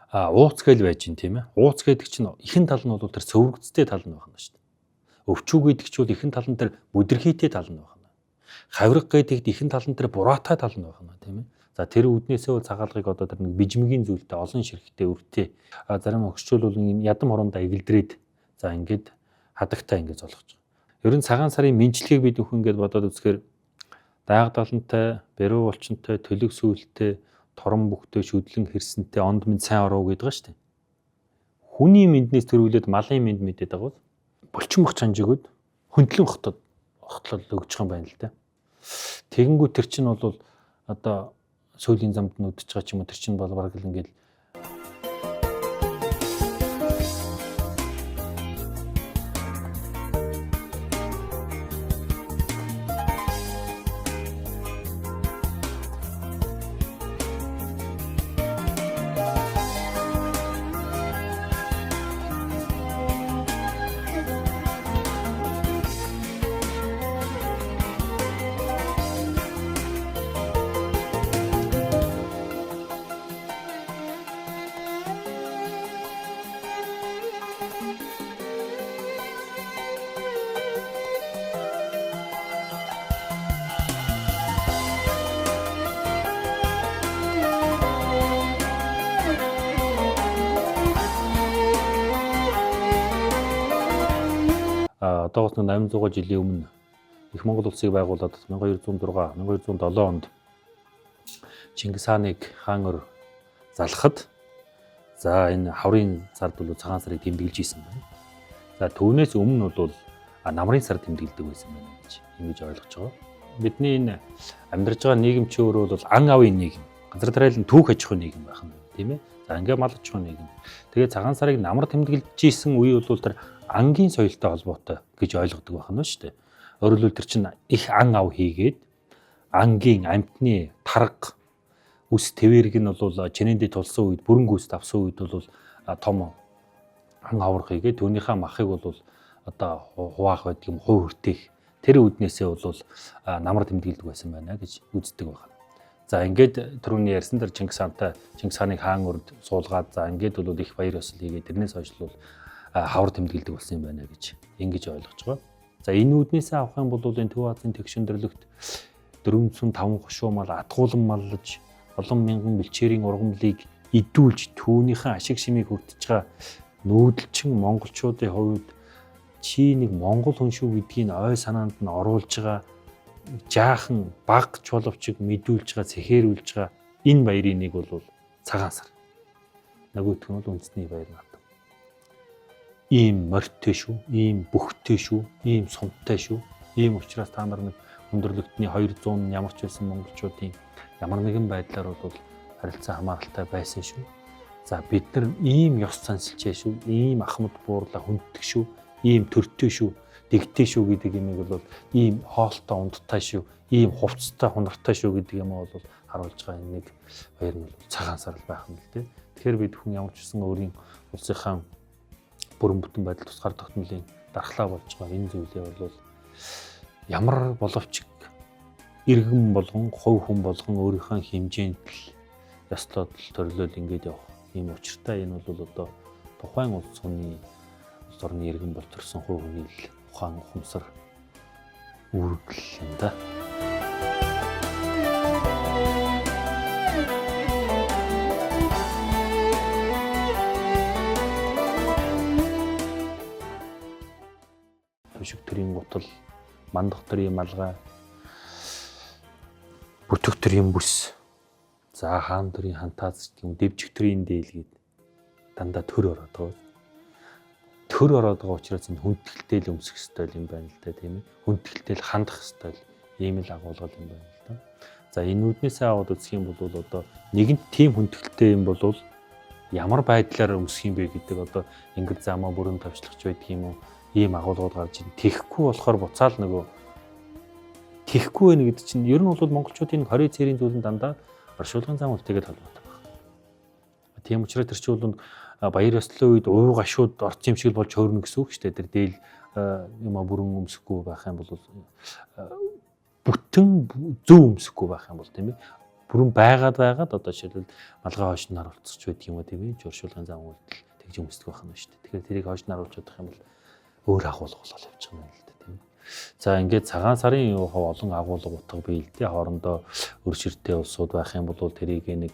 Ууц гээл байж гин тийм ээ. Ууц гэдэг чинь ихэн тал нь бол тэр цөврөгцтэй тал нь байна шүү дээ. Өвчүү гэдэг чинь бол ихэн тал нь тэр бүдэрхийтэй тал нь байна. Хавирга гэдэгт ихэн тал нь тэр бураатай тал нь байна тийм ээ. За тэр үүднээсээ бол цагаалгыг одоо тэр нэг бижмэгийн зүйлтэй олон ширхтээ өртөө. Зарим өгчүүл бол юм ядам хорондоо эгэлдрээд за ингээд хадагтай ингээд золгож байгаа. Ер нь цагаан сарын мэдлэгийг бид бүхэн ингээд бодоод үзэхээр дааг далантай, бэрүү булчинтай, төлөг сүулттэй, торон бүхтэй, шүдлэн хэрсэнтэй, онд минь сайн оров гэдэг байгаа шүү дээ. Хүний мэнднээс төрүүлээд малын мэнд мэдээд байгаа бол булчин бох чанжигууд хөндлөн хотод хотлол өгч байгаа юм байна л да. Тэгэнгүүт тэр чинь бол одоо сүүлийн замд нүдэж байгаа ч юм уу тэр чинь бол бараг л ингээд одоогоос 800 жилийн өмнө Их Монгол улсыг байгуулад 1206, 1207 онд Чингис хааныг хаан өр залхад за энэ хаврын сард бол цагаан сарыг тэмдэглэж исэн байна. За түүнээс өмнө бол намрын сар тэмдэглэдэг байсан байна гэж ингэж ойлгож байгаа. Бидний энэ амьдарч байгаа нийгэм чи өөрөө бол ан авын нийгэм, газар тариалан түүх аж ахуйн нийгэм байх нь тийм ээ. За ингээ мал аж ахуйн нийгэм. Тэгээ цагаан сарыг намар тэмдэглэж исэн үе бол тэр ангийн соёлтой холбоотой гэж ойлгодог байх нь шүү дээ. Өөрөөр хэлбэл тэр чинь их ан ав хийгээд ангийн амьтны тарга үс тэвэрэг нь бол чэнэндээ тулсан үед бүрэн гүйцэд авсан үед бол том ан аврах хийгээд түүнийхээ махыг бол одоо хуваах байдаг юм хувь хүртээх тэр үүднээсээ бол намар тэмдэглэдэг байсан байна гэж үздэг байна. За ингээд түрүүний ярьсан дээр Чингис хаантай Чингис хааныг хаан урд суулгаад за ингээд бол их баяр ёслол хийгээд тэрнээс хойш бол хавар тэмдэглэдэг болсон юм байна гэж ингэж ойлгож байгаа. За энэ үүднээсээ авах юм бол энэ Төв Азийн тэгш өндөрлөгт 405 хошуу мал атгуулан маллаж олон мянган бэлчээрийн ургамлыг идүүлж түүнийхэн ашиг шимийг хүртэж байгаа нүүдэлчин монголчуудын хувьд чи нэг монгол хүн шүү гэдгийг ой санаанд нь оруулж байгаа жаахан баг чулуувчиг мэдүүлж байгаа цэхэрүүлж байгаа энэ баярын нэг бол цагаан сар. Нөгөөх нь бол үндэсний баяр наадам. Ийм морьтой шүү, ийм бүхтэй шүү, ийм сумтай шүү. Ийм учраас та нар нэг өндөрлөгтний 200 ямар ч байсан монголчуудын ямар нэгэн байдлаар бол харилцаа хамааралтай байсан шүү. За бид нар ийм ёс заншилчээ шүү, ийм ахмад буурлаа хүнддэг шүү, ийм төртэй шүү, дэгтэй шүү гэдэг юмыг бол ийм хоолтой ундтай шүү, ийм хувцастай хунартай шүү гэдэг юм бол харуулж байгаа энэ нэг баяр нь бол цагаан сар байх юм л дээ. Тэгэхээр бид хүн ямар ч гэсэн өөрийн улсынхаа бүрэн бүтэн байдал тусгаар тогтнолын дархлаа болж байгаа энэ зүйлээ бол ямар боловч иргэн болгон, хувь хүн болгон өөрийнхөө хэмжээнд л ёслоод төрлөөл ингээд явах ийм учиртай. Энэ бол одоо тухайн улс хүний улс орны иргэн бол төрсэн хувь хүний л ухаан ухамсар үүрэг л юм да. Түшиг төрийн гутал, мандах төрийн малгай, бүтэх төрийн бүс, за хаан төрийн хантааз гэх юм, дэвжих төрийн дээл гээд дандаа төр ороод байгаа. Төр ороод байгаа учраас энэ хүндэтгэлтэй л өмсөх ёстой юм байна л да, тийм ээ. Хүндэтгэлтэй л хандах ёстой л ийм л агуулгал юм байна л да. За энэ үүднээсээ аваад үзэх юм бол одоо нэгэнт тийм хүндэтгэлтэй юм бол ямар байдлаар өмсөх юм бэ гэдэг одоо ингэр замаа бүрэн тавьчихлах байдаг юм уу? Ийм агуулгууд гарч ирнэ. Тэхгүй болохоор буцаал нөгөө тэхгүй байх гэдэг чинь ер нь бол монголчуудын 20 цэрийн зүйл нь дандаа оршуулгын зам үлдээгээд холбоотой байна. Тийм учраас тэр чинь бол баяр ёслолын үед уу гашууд орц юм шиг болж хөөрнө гэсэн үг шүү дээ. Тэр дээл юм а бүрэн өмсөхгүй байх юм бол бүтэн зөв өмсөхгүй байх юм бол тийм ээ. Бүрэн байгаад байгаад одоо жишээлбэл малгай хойш нь харуулцч байдаг юм уу тийм ээ. Журшуулгын зам үйлдэл тэгж өмсдөг байх нь шүү дээ. Тэгэхээр тэрийг хойш нь харуулж чадах юм бол өөр агуулга болол явчих юм байна л да тийм ээ. За ингээд цагаан сарын юухав олон агуулга утга бий л дээ. Хоорондоо өр ширтээ улсууд байх юм бол тэрийг нэг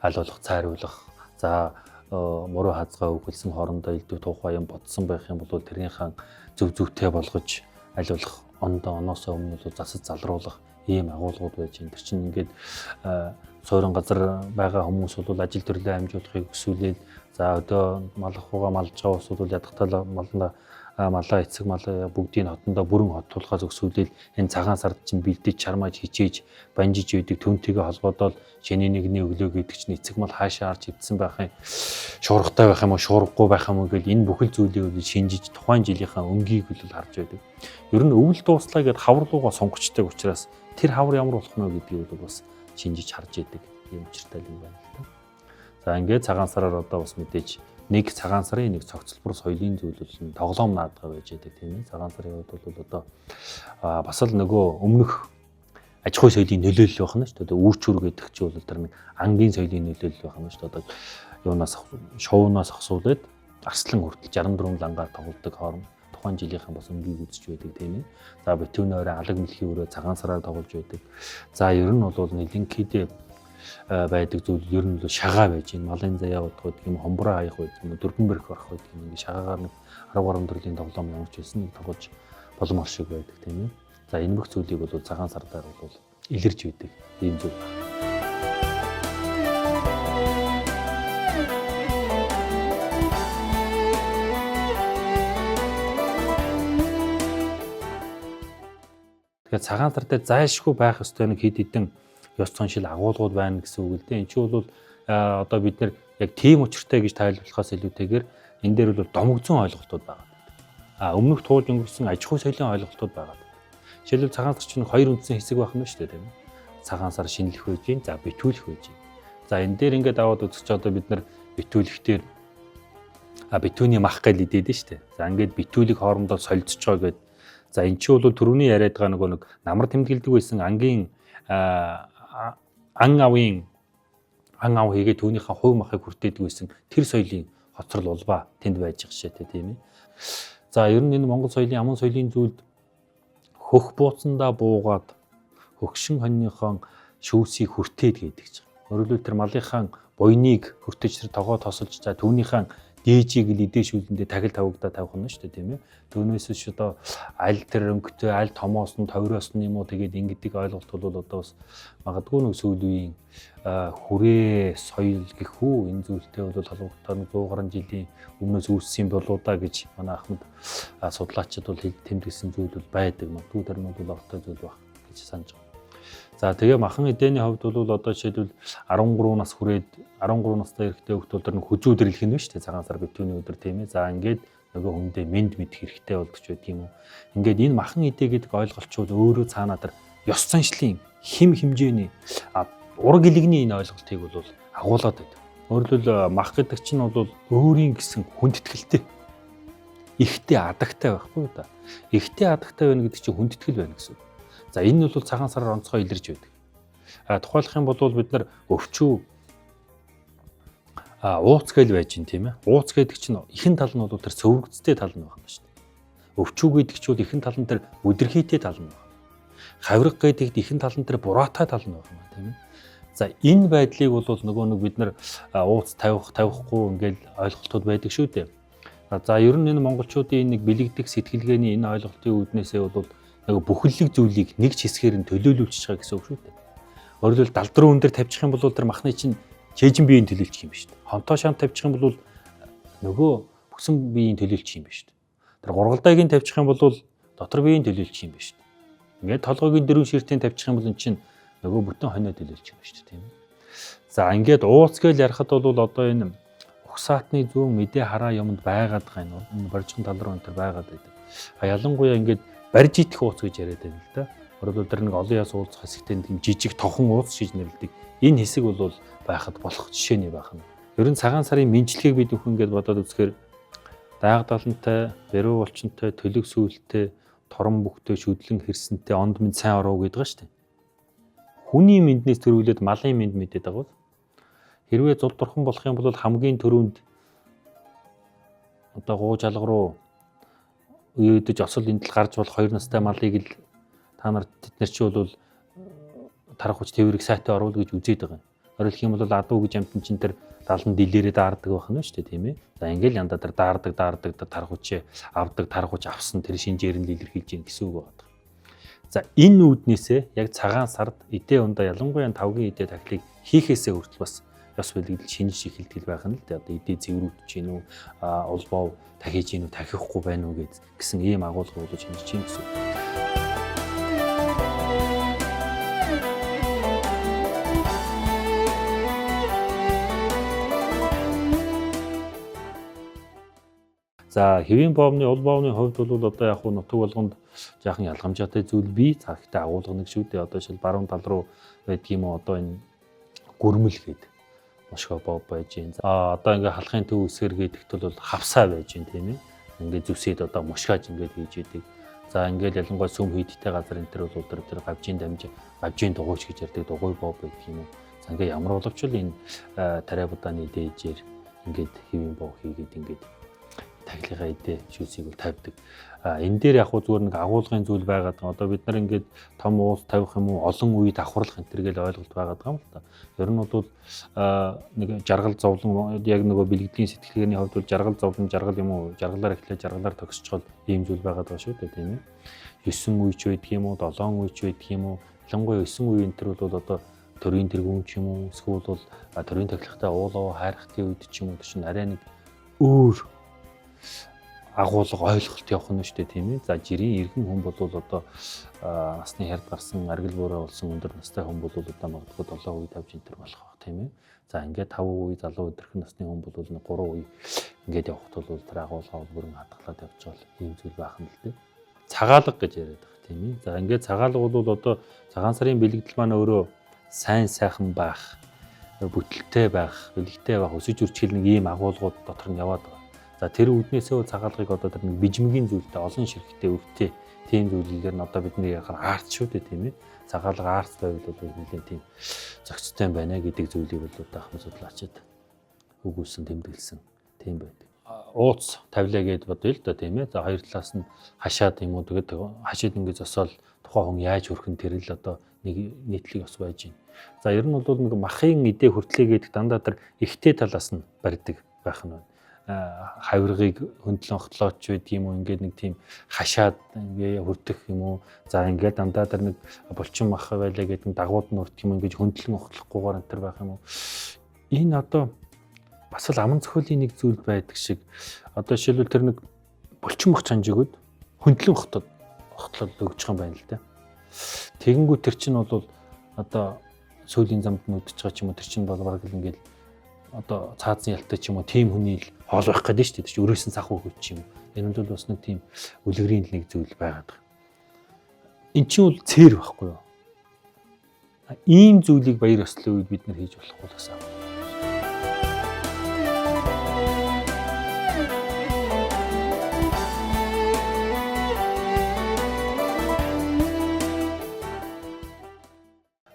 аль болох цайруулах, за муруу хазгаа өвхөлсөн хоорондоо элдв тухай юм бодсон байх юм бол тэрийнхээ зөв зөвтэй болгож аль болох ондоо оноосоо өмнө бол засаж залруулах ийм агуулгууд байж байна. Тэр чинь ингээд суурин газар байгаа хүмүүс бол ажил төрлөө амжуулахыг хүсвэл за өдөө малах хугаа малж байгаа улсууд бол ядахтал мална малаа эцэг малаа бүгдийг хотондоо бүрэн хот тулахаас өсвөлэл энэ цагаан сард чинь бэлдэж чармааж хичээж банжиж үйдэг түнтэйгээ холбоодол шинэ нэгний өглөө гэдэг чинь эцэг мал хаашаа арч ивдсэн байх юм шуургатай байх юм уу шуургагүй байх юм уу гэл энэ бүхэл зүйлийг бол шинжиж тухайн жилийнхаа өнгийг бол харж байдаг. Ер нь өвөл дууслаа гэд хавар руугаа сонгочтой учраас тэр хавар ямар болох нь вэ гэдгийг бол бас шинжиж харж идэг юм учиртай юм байна л да. За ингээд цагаан сараар одоо бас мэдээж нэг цагаан сарын нэг цогцлбор соёлын зүйл бол тоглоом наадгаа байж байдаг тийм ээ. Цагаан сарын хувьд бол одоо бас л нөгөө өмнөх аж ахуй соёлын нөлөөлөл байх нь шүү дээ. Одоо үүрчүр гэдэг чинь бол тэр нэг ангийн соёлын нөлөөлөл байх нь шүү дээ. Одоо юунаас шоунаас ахсуулаад арслан хүртэл 64 лангаар тоглодог хооронд тухайн жилийнхэн бас өнгийг үзэж байдаг тийм ээ. За битүүний орой алаг мэлхийн өрөө цагаан сараар тоглож байдаг. За ер нь бол нэлэнхийдээ байдаг зүйл ер нь бол шагаа байж байна. Малын заяа удах гэдэг юм, хомброо хаях байдаг юм, дөрвөн бэрх орох байдаг юм. Ингээ шагаагаар нэг 10 гаруй төрлийн тоглоом ямар ч байсан нэг тоглож боломор шиг байдаг тийм ээ. За энэ бүх зүйлийг бол цагаан сардаар бол илэрч байдаг ийм зүйл. Тэгэхээр цагаан сар дээр зайлшгүй байх ёстой нэг хэд хэдэн ёс зүйн агуулгууд байна гэсэн үг л дээ. Энд чинь бол одоо бид нэр яг тийм учиртай гэж тайлбарлахаас илүүтэйгээр энэ дээр бол домогцсон ойлголтууд байгаа. А өмнөх туулж өнгөрсөн аж ахуй соёлын ойлголтууд байгаа. Жишээлбэл цагаан сар чинь хоёр үндсэн хэсэг байх нь шүү дээ, тийм ээ. Цагаан сар шинэлэх байж гин, за битүүлэх байж гин. За энэ дээр ингээд аваад үзэх чи одоо бид нар битүүлэхдээ битүүний мах гэл идээд нь шүү дээ. За ингээд битүүлэг хоорондоо солилцож байгаа гэд. За эн чинь бол түрүүний яриад байгаа нөгөө нэг намар тэмдэглэдэг байсан ангийн ан авын ан ав хийгээ түүнийхээ хувь махыг хүртээдэг байсан тэр соёлын хоцрол улбаа тэнд байж байгаа шээтэй тийм ээ. За ер нь энэ Монгол соёлын аман соёлын зүйлд хөх бууцандаа буугаад хөгшин хоньныхон шүүсийг хүртээд гэдэг чинь. Өөрөлдвөл тэр малынхаа буйныг хүртэж тэр тогоо тосолж за түүнийхээ дээжийг л идээшүүлэндээ тахил тавигдаа тавих нь шүү дээ тийм ээ. Түүнээс биш одоо аль тэр өнгөтэй аль томоос нь товроос нь юм уу тэгээд ингэдэг ойлголт бол одоо бас магадгүй нэг сүүл үеийн хүрээ соёл гэх үү энэ зүйлтэй бол холбогдоод 100 гаруй жилийн өмнөөс үүссэн болоо да гэж манай ахмад судлаачид бол тэмдэглэсэн зүйл бол байдаг. Магадгүй тэр нь бол ортой зүйл байх гэж санаж байгаа. За тэгээ махан эдэний хувьд бол одоо жишээлбэл 13 нас хүрээд 13 настай эрэгтэй хүүхд бол тэр нэг хүзүү дэрлэх нь шүү дээ. Цагаан сар битүүний өдөр тийм ээ. За ингээд нөгөө хүндээ мэд мэдэх хэрэгтэй болдог ч байдаг юм уу. Ингээд энэ махан эдэ гэдэг ойлголт бол өөрөө цаанаа тэр ёс заншлын хим хэмжээний ураг илэгний энэ ойлголтыг бол агуулад байдаг. Өөрөлдвөл мах гэдэг чинь бол өөрийн гэсэн хүндэтгэлтэй ихтэй адагтай байхгүй юу да. Ихтэй адагтай байна гэдэг чинь хүндэтгэл байна гэсэн үг. За энэ нь бол цагаан сараар онцгой илэрч байдаг. А тухайлах юм бол бид нар өвчүү ууц гээл байж гин тийм ээ. Ууц гэдэг чинь ихэн тал нь бол тэр цөврөгцтэй тал нь байна шүү дээ. Өвчүү гэдэг чинь бол ихэн тал нь тэр өдөрхийтэй тал нь байна. Хавирга гэдэгт ихэн тал нь тэр бураатай тал нь байна тийм ээ. За энэ байдлыг бол нөгөө нэг бид нар ууц тавих тавихгүй ингээл ойлголтууд байдаг шүү дээ. За ер нь энэ монголчуудын нэг бэлэгдэх сэтгэлгээний энэ ойлголтын үүднээсээ бол нөгөө бүхэллэг зүйлийг нэг ч хэсгээр нь төлөөлүүлчих байгаа гэсэн үг шүү дээ. Өөрөлдвөл 74 өндөр тавьчих юм бол тэр махны чинь чэйжин биеийн төлөөлчих юм биш үү? Хонтоо шам тавьчих юм бол нөгөө бүсэн биеийн төлөөлчих юм биш үү? Тэр гургалдайгийн тавьчих юм бол дотор биеийн төлөөлчих юм биш үү? Ингээд толгойн дөрвөн ширтийн тавьчих юм бол эн чинь нөгөө бүтэн хонио төлөөлчих юм биш үү, тийм ээ. За ингээд ууц гээл ярихад бол одоо энэ угсаатны зүүн мэдээ хараа юмд байгаад байгаа энэ боржгон тал руу энэ төр байгаад байдаг. А ялангуяа ингээд барьж идэх ууц гэж яриад байна л да. Өөрөлдвөл тэр нэг олон яс уулзах хэсэгтээ тийм жижиг тохон ууц гэж нэрлэдэг. Энэ хэсэг бол байхад болох жишээний байх нь. Ер нь цагаан сарын мэдлэгийг бид бүхэн ингээд бодоод үзэхээр дааг далантай, бэрүү булчинтай, төлөг сүүлтэй, торон бүхтэй, шүдлэн хэрсэнтэй, онд минь сайн оров гэдэг байгаа шүү дээ. Хүний мэнднээс төрүүлээд малын мэнд мэдээд байгаа. Хэрвээ зул дурхан болох юм бол хамгийн түрүүнд одоо гуу жалга руу өөдөж осол эндэл гарч болох 2 настай малыг л та нар тэд нар чи бол тарах хүч тээврийг сайтай оруул гэж үзээд байгаа юм. Орилох юм бол адуу гэж амтан чин тэр далан дэлээрээ даардаг байх нь шүү дээ, тийм ээ. За ингээл янда тэр даардаг даардаг тарах хүчээ авдаг, тарах хүч авсан тэр шинжээр нь илэрхийлж гин гэсэн үг байна. За энэ үүднээсээ яг цагаан сард эдээ ундаа ялангуяа тавгийн эдээ тахлыг хийхээсээ хүртэл бас ёс бэлэгдэл шинж эхэлтгэл байх нь л дээ. Одоо эдээ зэврүүтж гин үү, улбов тахиж гин үү, тахихгүй байна уу гэсэн ийм агуулга бол шинжиж гин гэсэн үг. За хэвийн боомны ул боомны хувьд бол одоо яг хуу нутаг болгонд жаахан ялгамжаатай зүйл бий. За гэхдээ агуулга нэг шүү дээ. Одоо жишээл баруун тал руу байдгийм үү, одоо энэ гүрмэл гээд мушга бов байж гин. А одоо ингээ халахын төв үсгэр гэдэгт бол хавсаа байж гин, тийм ээ. Ингээ зүсээд одоо мушгааж ингээд хийж идэг. За ингээл ялангуяа сүм хийдтэй газар энэ төр бол тэр гавжийн дамж, гавжийн дугуйч гэж ярьдаг дугуй бов байдаг юм уу. За ингээ ямар боловч л энэ тариа будааны дээжээр ингээд хэвийн бов хийгээд ингээд тахилынхаа эдээ шүүсийг бол тавьдаг. А энэ дээр яг хуу зүгээр нэг агуулгын зүйл байгаад байгаа. Одоо бид нар ингээд том уус тавих юм уу, олон үе давхарлах энэ төр гэл ойлголт байгаад байгаа юм л та. Ер нь бол нэг жаргал зовлон яг нөгөө бэлгэдлийн сэтгэлгээний хувьд бол жаргал зовлон, жаргал юм уу, жаргалаар эхлээ жаргалаар төгсчгол ийм зүйл байгаад байгаа шүү дээ, тийм ээ. 9 үеч байдаг юм уу, 7 үеч байдаг юм уу? Ялангуяа 9 үе энэ төр бол одоо төрийн тэргүүн ч юм уу, эсвэл бол төрийн тахилгатай уулаа хайрхтын үед ч юм уу, чинь арай нэг өөр агуулга ойлголт явах нь шүү дээ, тийм ээ. За жирийн эргэн хүн бол одоо насны хярд гарсан, аргил буурай болсон өндөр настай хүн бол одоо магадгүй 7 үе тавьж энэ төр болох байх, тийм ээ. За ингээд 5 үе залуу өдөрхөн насны хүн бол 3 үе ингээд явахт бол тэр агуулга бол бүрэн хадгалаад явж байгаа ийм зүйл байх нь л дээ. Цагаалга гэж яриад байгаа, тийм ээ. За ингээд цагаалга бол одоо цагаан сарын бэлэгдэл маань өөрөө сайн сайхан байх, бүтэлтэй байх, бэлэгтэй байх, өсөж үрчгэл нэг ийм агуулгууд дотор нь яваад байгаа. За тэр үүднээсээ цагаалгыг одоо тэр нэг бижмгийн зүйлтэй олон ширхтээ өвтэй тийм зүйлгээр нь одоо бидний яхаар арт шүү дээ, тийм ээ. Цагаалга арт байвал бол нэлээд тийм зохицтой юм байна гэдэг зүйлийг бол одоо ахмад судлаачид өгүүлсэн, тэмдэглэсэн тийм байдаг. Ууц тавилаа гэд бодъё л доо, тийм ээ. За хоёр талаас нь хашаад юм уу, тэгээд хашид ингэ зосоол тухайн хүн яаж хүрхэн тэр л одоо нэг нийтлэг ус байж байна. За ер нь бол нэг махын идэ хүртлээ гэдэг дандаа тэр ихтэй талаас нь барьдаг байх нь байна. Хавиргыг хөндлөн хотлооч байдаг юм уу, ингээд нэг тийм хашаад ингээ хүртэх юм уу. За ингээд дандаа тэр нэг булчин мах байлаа гэдэг нь дагууд нь хүртэх юм ингэж хөндлөн охтлохгүйгээр энэ төр байх юм уу. Энэ одоо бас л аман зохиолын нэг зүйл байдаг шиг. Одоо жишээлбэл тэр нэг булчин мах чанж өгөөд хөндлөн хотод хотлол өгч байгаа юм байна л да. Тэгэнгүүт тэр чинь бол одоо сүүлийн замд нь үдчихэж байгаа ч юм уу, тэр чинь бол бараг л ингээд одоо цаазан ялтай ч юм уу, тийм хүний л хоол байх гэдэг шүү дээ. Тэр чинь өрөөсөн сах өгөөч юм. Энэ бол бас нэг тийм үлгэрийн л нэг зүйл байгаад байгаа. Эн чинь бол цээр байхгүй юу? Ийм зүйлийг баяр ёслолын үед бид нар хийж болохгүй л гэсэн.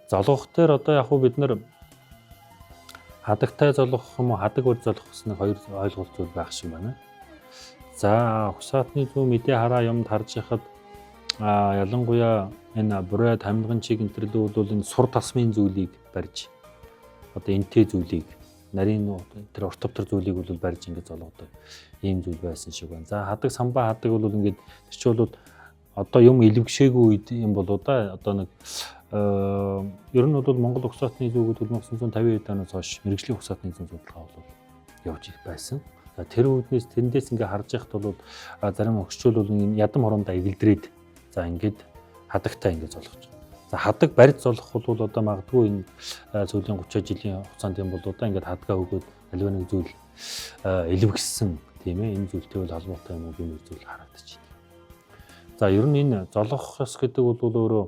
Золгох дээр одоо яг хуу бид нар хадагтай золгох юм уу, хадаг үр золгох гэсэн хоёр ойлголт зүйл байх шиг байна. За хусаатны зүү мэдээ хараа юмд харж яхад ялангуяа энэ бурай тамирган чиг энэ төрлөө бол энэ сур тасмын зүйлийг барьж одоо энтэй зүйлийг нарийн тэр урт төвтөр зүйлийг бол барьж ингэж золгодог ийм зүйл байсан шиг байна. За хадаг самбаа хадаг бол ингээд тэр чинь бол одоо юм илвгшээгүй үед юм болоо да. Одоо нэг ер нь бол Монгол угсаатны зүү гэдэг 1950 оноос хойш мэрэгжлийн угсаатны зүүн судалгаа бол явж их байсан. За тэр үүднээс тэндээс ингээ харж яхад бол зарим өгччөл бол ядам хорондоо эгэлдрээд за ингээд хадагтай ингээ золгож байгаа. За хадаг барьж золгох бол одоо магадгүй энэ сүүлийн 30 жилийн хугацаанд юм бол одоо ингээд хадгаа өгөөд аливаа нэг зүйл илвгссэн тийм ээ энэ зүйлтэй бол холбоотой юм уу гэмээр зүйл харагдаж байна. За ер нь энэ золгох ёс гэдэг бол өөрөө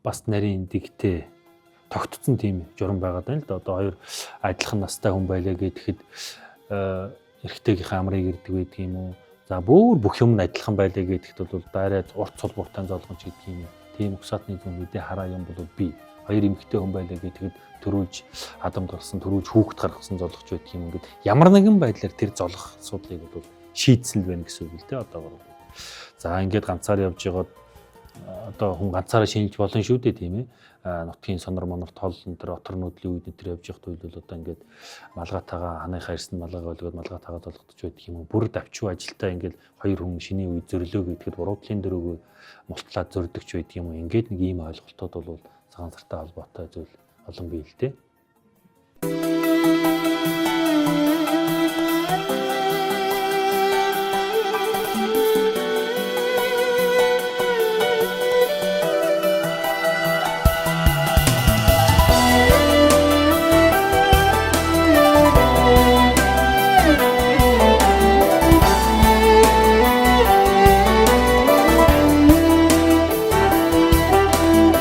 бас нарийн дэгтэй тогтцсон тийм журам байгаад байна л да. Одоо хоёр адилхан настай хүн байлаа гэхэд эрэгтэйгийнхээ амрыг ирдэг байдаг юм уу? За бүр бүх юм нь адилхан байлаа гэхэд бол дайраа урт цулбууртай золгоно ч гэдэг юм. Тийм угсаатны зүүн мэдээ хараа юм бол би хоёр эмэгтэй хүн байлаа гэхэд төрүүлж адамд гарсан, төрүүлж хүүхэд гаргасан золгоч байдаг юм ингээд ямар нэгэн байдлаар тэр золгох асуудлыг бол шийдсэн л байна гэсэн үг л дээ одоогор. За, ингээд ганцаар явж байгаад одоо хүн ганцаараа шинжилж болно шүү дээ, тийм ээ. Нутгийн сонор монор тол энэ төр отор нүүдлийн үед энэ төр явж явах үед бол одоо ингээд малгайтайгаа, ханыхаа ирсэн малгайгаа олгоод малгайтайгаа золгодож байдаг юм уу. Бүр давчуу ажилтаа ингээд хоёр хүн шинийн үе зөрлөө гэдгэд буруудлын дөрөөгөө мултлаад зөрдөгч байдаг юм уу. Ингээд нэг ийм ойлголтууд бол цагаан сартай холбоотой зүйл олон бий л дээ.